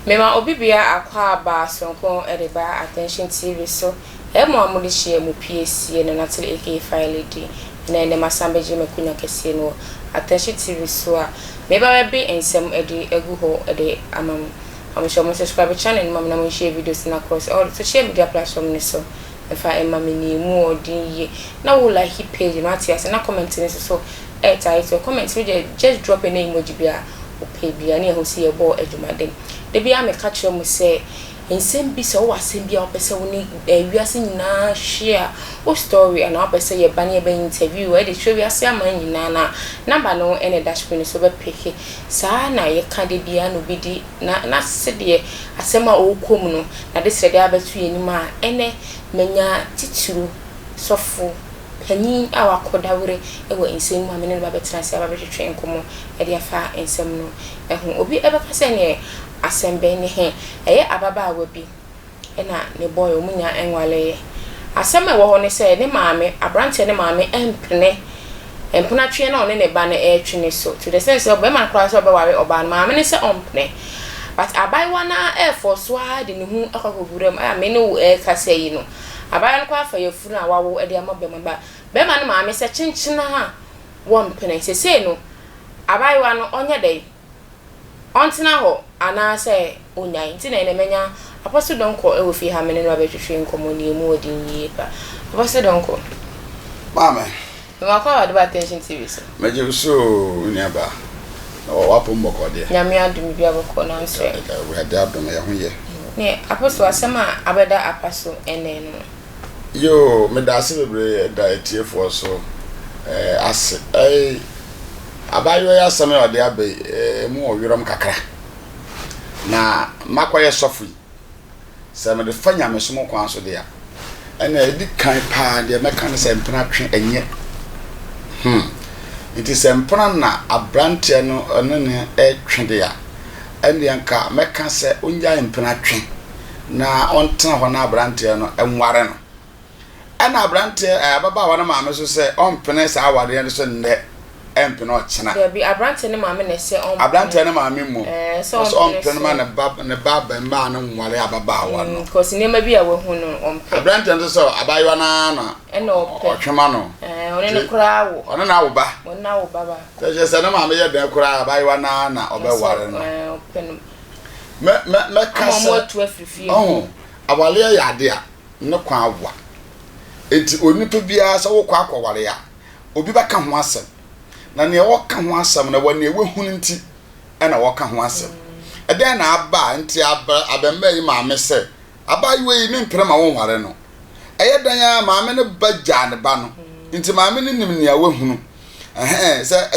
Mema obi bia akwaaba soronko de ba Attention TV so. Ɛyɛ mo a mode hyia mu pie sie no Natalie aka Fire Lady na ɛnɛ masan bɛgye m'akonya kɛseɛ no wɔ Attention TV so a meba bɛbe nsɛm de agu hɔ de ama mo. Mo mo subscribe channel no ma me na mo share videos no across all the social media platform no so mfa mma me na emu ɔden yie na wo like page no ate ase na comment no nso so ɛtae so comment no deɛ, just drop any emoji bi a wopɛ bia ne ɛho si yɛbɔ adwumaden. Da biara meka kyerɛ mo sɛ nsɛm bi, sɛ wowɔ asɛm bi a wopɛ sɛ wo ne wiase nyinaa share wo story anaa wopɛ sɛ yɛba ne yɛbɛ interview ɛde kyerɛ wiase ama nyinaa na number no ɛna ɛda screen so, wobɛpeke saa na yɛka. Da biara na obi di na sɛdeɛ asɛm a ɔrekɔ mu no na de srɛ de abɛto yɛn anim a, ɛnɛ manya titiri sɔfo panyin a wakɔ dawere wɔ nsɛm mu a mene no ba bɛtena ase aba bɛtwetwe nkɔmmɔ de afa nsɛm no ho. Obi ɛbɛka sɛ neɛ asɛm bɛn ne he? Ɛyɛ ababaawa bi ɛna ne boy, ɔmo nya nwaleɛ. Asɛm a ɛwɔ hɔ ne sɛ ne maame, aberanteɛ ne maame, ɛmpene mpenatweɛ na ɔne ne ba no ɛretwe ne so, to the sense sɛ ɔbɛrima no koraa sɛ ɔbɛware ɔbaa no, maame ne sɛ ɔmpene, but abaayewa no ɛɛfɔ so ara de ne ho akɔ akɔwura mu. A me ne wo ɛrekasa yi no, abaayewa no kɔ afa yafunu a wawo de ama bɛrima ba. Bɛrima no maame sɛ kyenkyena a wɔmpene. Sesei no abaayewa no ɔnyɛ dɛ ɔntena hɔ anaasɛ onyae? Nti na ɛnɛ manya Apostle Dɔnkɔ ɛwɔ fie ha, me ne no abɛtwetwe nkɔmmɔ ne emu ɔden yie pa. Apostle Dɔnkɔ. Maame. Mewakɔ a wade ba Attention TV so. Megye wo so, nuaba. Na wapom bɔkɔ deɛ? Nyame adom bi abɔkɔ nanso ɛ. Awurade adom, yɛ ho yɛ. Ne Apostle, asɛm a abɛda apa so ɛnɛ no. Yoo, meda ase bebree, da atiefoɔ so ase. Abaayewa yi asɛm a ɔde aba yi, emu wɔ werɛm kakra. Na makɔyɛ sɔfo yi, sɛ mede fa nyamesom kwan so de a, ɛna ɛdi kan paa deɛ mɛka ne sɛ mpena twe ɛnyɛ. Nti sɛ mpena na aberanteɛ no ɔne ne ɛtwe de a, ɛndeɛ nka mɛka sɛ ɔngyae mpena twe na ɔntena hɔ na aberanteɛ no nware no. Ɛna aberanteɛ ababaawa no maame so sɛ ɔmpene saa awareɛ no so nnɛ, ɛmpene ɔkyena. Dabi, aberanteɛ no maame na ɛsɛ ɔmpene. Aberanteɛ no maame mmom ɔsɛ ɔmpene ma ne ba abarimaa no nware ababaawa no. Because nneɛma bi a wahu no, ɔmpɛ. Aberanteɛ no nso sɛ abaayewa no ara na ɛna ɔpɛ. Ɔtwema no. Ɔne no koraa wo. Ɔne no awo ba. Ɔne no awo ba ba. Kyerɛ sɛ ne maame yɛ dɛn koraa, abaayewa no ara na ɔbɛware no. Ɔpɛ no. Mɛ mɛ mɛka Ama ɔmo sɛ atu afiri fie. Ɔho awareɛ yɛ ade a ne kwan awa, nti onipa biara sɛ wokɔ akɔware a, obi bɛka ho asɛm, na nea wɔka ho asɛm no, wɔ nea wahunu nti ɛna wɔka ho asɛm. Ɛdɛn na aba a nti abɛmma yi maame sɛ abaayewa yi mempere ma wonware no? Ɛyɛ dan a maame no ba gyaa ne ba no, nti maame no nim nea wahunu. Ɛhɛn, sɛ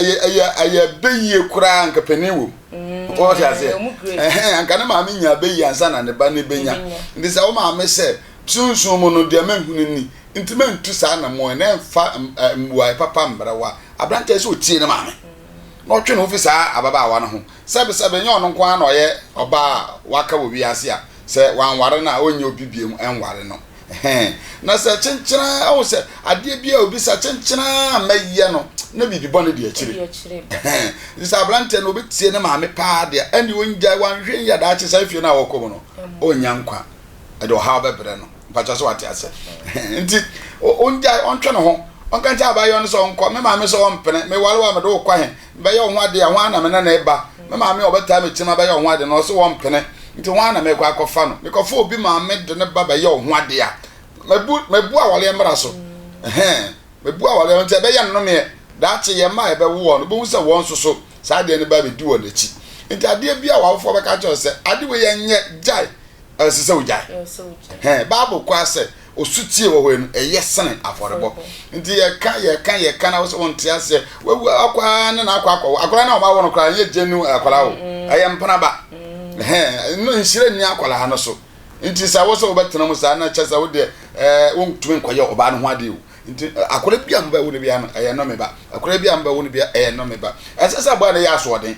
ɛyɛ bɛyie koraa, nka panin wɔ mu, wɔte aseɛ. Ɛhɛn, anka ne maame nya bɛyie ansa na ne ba ne bɛnya. Nti sɛ wo maame sɛ sunsun mu no deɛ mahunu ni nti mantu saa na mo na ɛmfa mmuae papa mbrɛ wa, aberanteɛ sɛ ɔtie ne maame na ɔtwe ne ho fi saa ababaawa no ho. Sɛbesɛbe, nyɛ ɔno nko ara na ɔyɛ ɔbaa a waka wɔ wiase a sɛ wanware no a ɔnyɛ obi biom ɛnware no. Ɛhɛn, na sɛ kyenkyena ɛho sɛ adeɛ bi a obi sa kyenkyena a mɛyɛ no na biribi bɔne di akyire. Ɛhɛn, nti sɛ aberanteɛ no ɔbɛtie ne maame paa deɛ, ɛne ɔngyae. Wanhwɛ yi adaakye saa fie no a wɔkɔ mu no, ɔnnya nkwa, ɛde ɔhaw bɛbrɛ no. Mpakyɛ sɛ wate ase? Nti ɔngyae, ɔntwe ne ho, ɔnka nkyɛ abayewa no sɛ ɔnkɔ. Me maame sɛ ɔmpene meware wo a, mede wo kɔ he bɛyɛ wo ho adeɛ a, ho ara na me ne ne ba. Me maame a ɔbɛtaa me kyim abɛyɛ wo ho adeɛ no, ɔse wɔmpene, nti ho ara na mekɔ akɔfa no. Mekɔfa obi maame de ne ba bɛyɛ wo ho adeɛ a, mabu awareɛ mmara so. Ɛhɛn, mabu awareɛ, nti ɛbɛyɛ nnomeɛ daakye. Yɛn mma a yɛbɛwo wɔn no, wobɛhu sɛ wɔn nso so saa adeɛ no ba bɛdi wɔn akyi. Nti adeɛ bi a w'awofoɔ bɛka kyerɛ wo sɛ ade wei ɛnyɛ, gyae, ɛsɛ sɛ wogyae. Ɛhɛn, Bible koraa sɛ osutie wɔ hɔ yi no, ɛyɛ sene afɔrebɔ. Nti yɛka yɛka yɛka na wosɛ wonte aseɛ, wawu akɔ ara ne na akɔ akwadaa no a wɔawo no koraa ɛnyɛ genuine akwadaa o, ɛyɛ mpena ba. Ɛhɛn, no nhyira nni akwadaa no so. Nti sɛ wo sɛ wobɛtena mu saa na kyɛ sɛ wo deɛ wontumi nkɔyɛ ɔbaa no ho adeɛ o. Nti akwadaa bi a mobɛwo no biara no, ɛyɛ nnome ba. Akwadaa bi a mobɛwo no biara, ɛyɛ nnome ba. Ɛnsɛ sɛ aboa no yɛ asoɔden.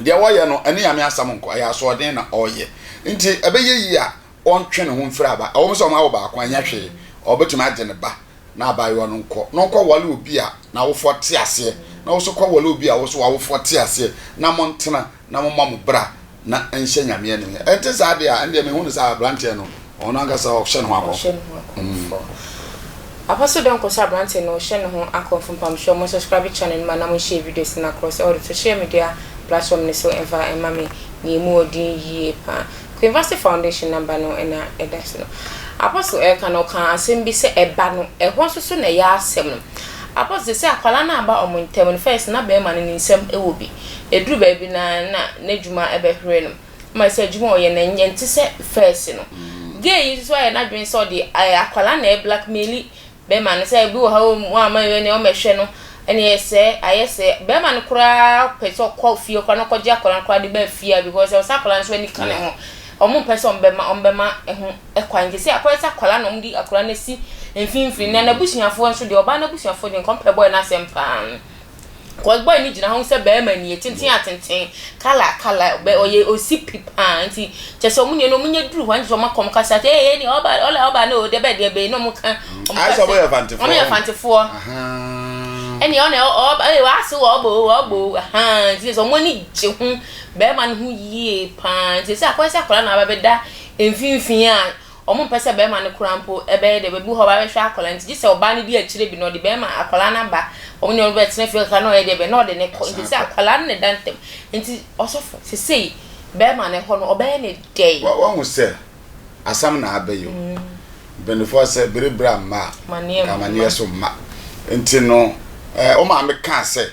Deɛ wɔyɛ no, ɛne Nyame asɛm nkɔ, ɛyɛ asoɔden na ɔreyɛ. Nti ɛbɛyɛ yie a ɔntwe ne ho mfiri aba. Ɛwom sɛ wɔawo baako a, ɛnyɛ hwee. Ɔbɛtumi agye ne ba na abaayewa no nkɔ na ɔnkɔware obi a n'awofoɔ te aseɛ, na wo nso kɔware obi a wo nso w'awofoɔ te aseɛ, na montena na momma mo bra. na ɛnhyɛ Nyame animuonyam. Ɛnte saa deɛ a, ɛndeɛ mehu no sɛ aberanteɛ no, ɔno ankasa ɔhyɛ ne ho akɔmfo. Ɔhyɛ ne ho akɔmfo. Apostle Donkor sɛ aberanteɛ no ɔhyɛ ne ho akɔmfo mpamokyɛw mo subscribe channel no ma na mo share videos no across all the social media platform no so ɛmfa ɛma me nea emu wɔ din yie paa. Queen Vasti Foundation number no na ɛda so no. Apostle ɛreka no ɔkaa asɛm bi sɛ ɛba no ɛhɔ nso so na ɛyɛ asɛm no. Apostle sɛ akwadaa no aba wɔn ntam no first na bɛrima no ne nsam wɔ bi. Ɛduru baabi no a na n'adwuma bɛhwere no. Ama sɛ adwuma a ɔyɛ no ɛnyɛ nte sɛ first no. Gay yi nso ayɛ n'adwene sɛ ɔde akwadaa na ɛblackmaili bɛrima no sɛ ebi wɔ ha wɔamma yɛ ne ɔmmɛhwɛ no ɛne ɛsɛ ayɛ sɛ bɛrima no koraa pɛ sɛ ɔkɔ fie koraa na ɔkɔgye akwadaa no koraa de ba fie a because ɛwɔ sɛ akwadaa no nso ani ka ne ho. Wɔn mpɛ sɛ wɔn bɛma wɔn bɛma ɛho kwan nti sɛ akɔyɛ sɛ akwadaa na wɔn de akwadaa no asi mfimfini na n'abusuafoɔ nso deɛ ɔbaa n'abusuafoɔ deɛ nka wɔn pɛ boy no asɛm paa. Cause boy no gyina hɔ sɛ bɛrima nie, tenten a tenten, colour colour, bɛ ɔyɛ osi pi paa nti kyɛ sɛ ɔmo nie no ɔmo nya duru hɔ a nti sɛ ɔmo akɔ ɔmo kasa sɛ ee ɛni ɔba ɔla ɔba no o deɛ bɛ deɛ bɛ na ɔmo ka ɔmo Ayɛ sɛ kasa ɔmo yɛ fantefoɔ. Ɔmo yɛ fantefoɔ. Ɛni ɔna ɔba ee w'ase wɔ ɔba o ɔba o ahaa nti sɛ ɔmo ani gye ho bɛrima no ho yie paa nti sɛ akɔyɛ sɛ akwadaa na aba bɛda mfimfini a Wɔmpɛ sɛ barima no koraa mpo bɛyɛ dɛ, baabi wɔ hɔ a ɔba bɛhwɛ akwadaa no nti gye sɛ ɔbaa no di akyire bi na ɔde barima akwadaa no aba, wɔn ne wɔn bɛtena fie kakra na ɔyɛ deɛ bɛn na ɔde no kɔ, nti sɛ akwadaa no na ɛda ntam. Nti ɔsɔfo, sesei barima no ɛhɔ no ɔbɛyɛ no dɛn? Wahu sɛ asɛm na aba yi o. Mpanimfoɔ sɛ bere bere amma a, nka amaneɛ so mma. Nti no, wo maame kaa sɛ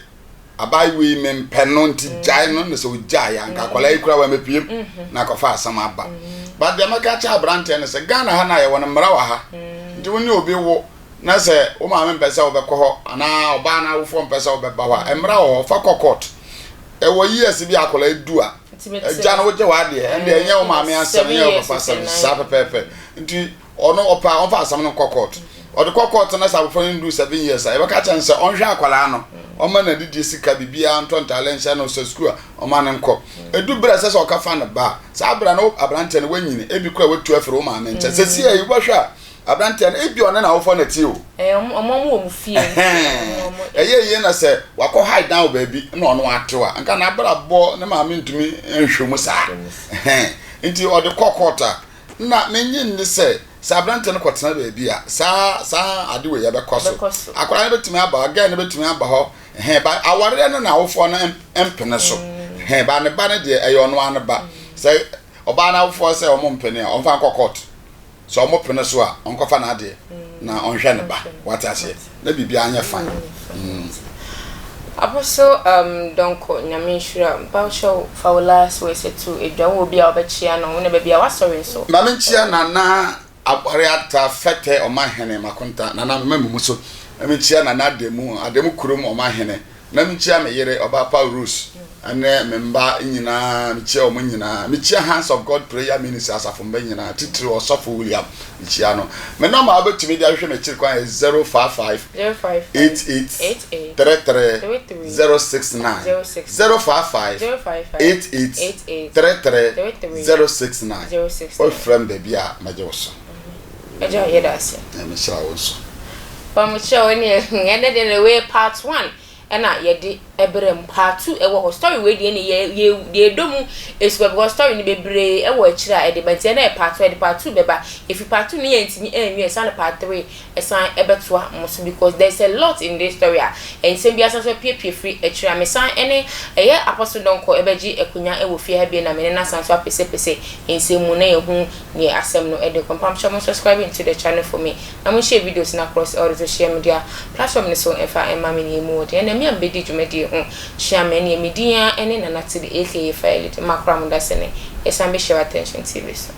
abaayewa yi mempɛ no nti gyae no na sɛ ogyae a nka akwadaa yi koraa wamepiem mhm. na akɔfa asɛm aba mhm. but deɛ mɛka kyɛ aberanteɛ no sɛ Ghana ha no a yɛwɔ no mmara wɔ ha mhm. nti wo ne obi wo na sɛ wo maame mpɛ sɛ wobɛkɔ hɔ anaa ɔbaa no awofoɔ mpɛ sɛ wobɛba hɔ a mmara wɔ hɔ fa kɔ court ɛwɔ years bi akwadaa yi du a agya no wogye w'adeɛ ɛnde ɛnyɛ wo maame asɛm ɛnyɛ wo papa asɛm saa pɛpɛɛpɛ nti Ɔno ɔpɛ a ɔmfa asɛm no nkɔ court. Ɔde kɔ court na sɛ abɔfra no ndu 7 years a, yɛbɛka kyerɛ no sɛ ɔnhwɛ akwadaa no, ɔmma no adidie sika, biribiara, ntɔ ntaade nhyɛ no, sɛ sukuu a, ɔmma no nkɔ. Ɛdu berɛ a ɛsɛ sɛ ɔka fa ne ba a, saa berɛ no aberanteɛ no wanyini, ebi koraa watu afiri wo maame nkyɛn. Sɛsi a yi wobɛhwɛ a, aberanteɛ no ebi ɔne n'awofoɔ na ɛte o. Ɔmo wɔ mo fie. Ɛyɛ yie na sɛ wakɔ hide down wɔ baabi na ɔno atew a, nka n'abrabɔ ne maame ntumi nhwɛ mu saa. Nti ɔde kɔ court a, Na minnye nni sɛ, sɛ aberante no kɔtena baabi a, saa saa ade wei ɛbɛkɔ so. Ɛbɛkɔ so. Akwadaa no bɛtumi aba hɔ, girl no bɛtumi aba hɔ, ɛhɛn, ba awareɛ no na awofoɔ no mpene so. Ɛhɛn, ba ne ba no deɛ ɛyɛ ɔno ara ne ba. Sɛ ɔbaa no awofoɔ sɛ wɔn mpene a, ɔmfa nkɔ court. Sɛ wɔn pene so a, ɔnkɔfa n'adeɛ na ɔnhwɛ ne ba. Wate aseɛ? Na biribiara nyɛ fine. Apostle um Donkor Nyame nhyira wo. Mpawokyɛw fa wo last words to dwa. Wowɔ obi a wobɛkyea no ne baabi a w'asɔre nso. Ma menkyea Nana Abɔre Atta Fɛtɛ Ɔmahene Makonta Nana mema me mu so na menkyea Nana Adamu Adamu Kurom Ɔmahene Na mekyia me yere, Ɔbaapa Rose, ne me mma nyinaa, mekyia wɔn nyinaa. Mekyia Hands of God Prayer Ministry asafo mma nyinaa, titiriw Ɔsɔfo William, mekyia no. Me nɔma a wobɛtumi de ahwehwɛ me akyiri kwan yɛ 055 88 33 069, 055 88 33 069. Wofrɛ me baabi a, mɛgye wo so. Agya, yɛda ase. Nyame nhyira wo nso. Pamukyɛw ɛne ɛnɛ deɛ na wei part one ɛna yɛde ɛbrɛ mu part two ɛwɔ hɔ story wei deɛ ne yɛ yɛ deɛ ɛdɔ mu esua because story no bebree ɛwɔ akyire a ɛde ba nti ɛna yɛ part one ɛde part two bɛba efi part two no yɛ ntumi ɛnwie ɛsan no part three ɛsan ɛbɛtoa mo so because there is a lot in this story a nsɛm bi asan so apiepie firi akyire a mesan ɛne ɛyɛ Apostle Donkor ɛbɛgye akonya ɛwɔ fie ha bio na me ne no asan so apesepese nsɛm mu na yɛhu Neɛ asɛm no ɛde kɔ. Mpamokyɛw mo subscribe to the channel for me na mo share videos no across all the social media platform no so ɛmfa ɛmma me neɛ emu wɔ den. Ɛnɛ me a mebɛdi dwumadie ho kyea me ɛneɛ me din ara ɛne Nana Tidi aka Fire Lady makora mo dasene yɛsan bɛhyia wɔ Attention TV so.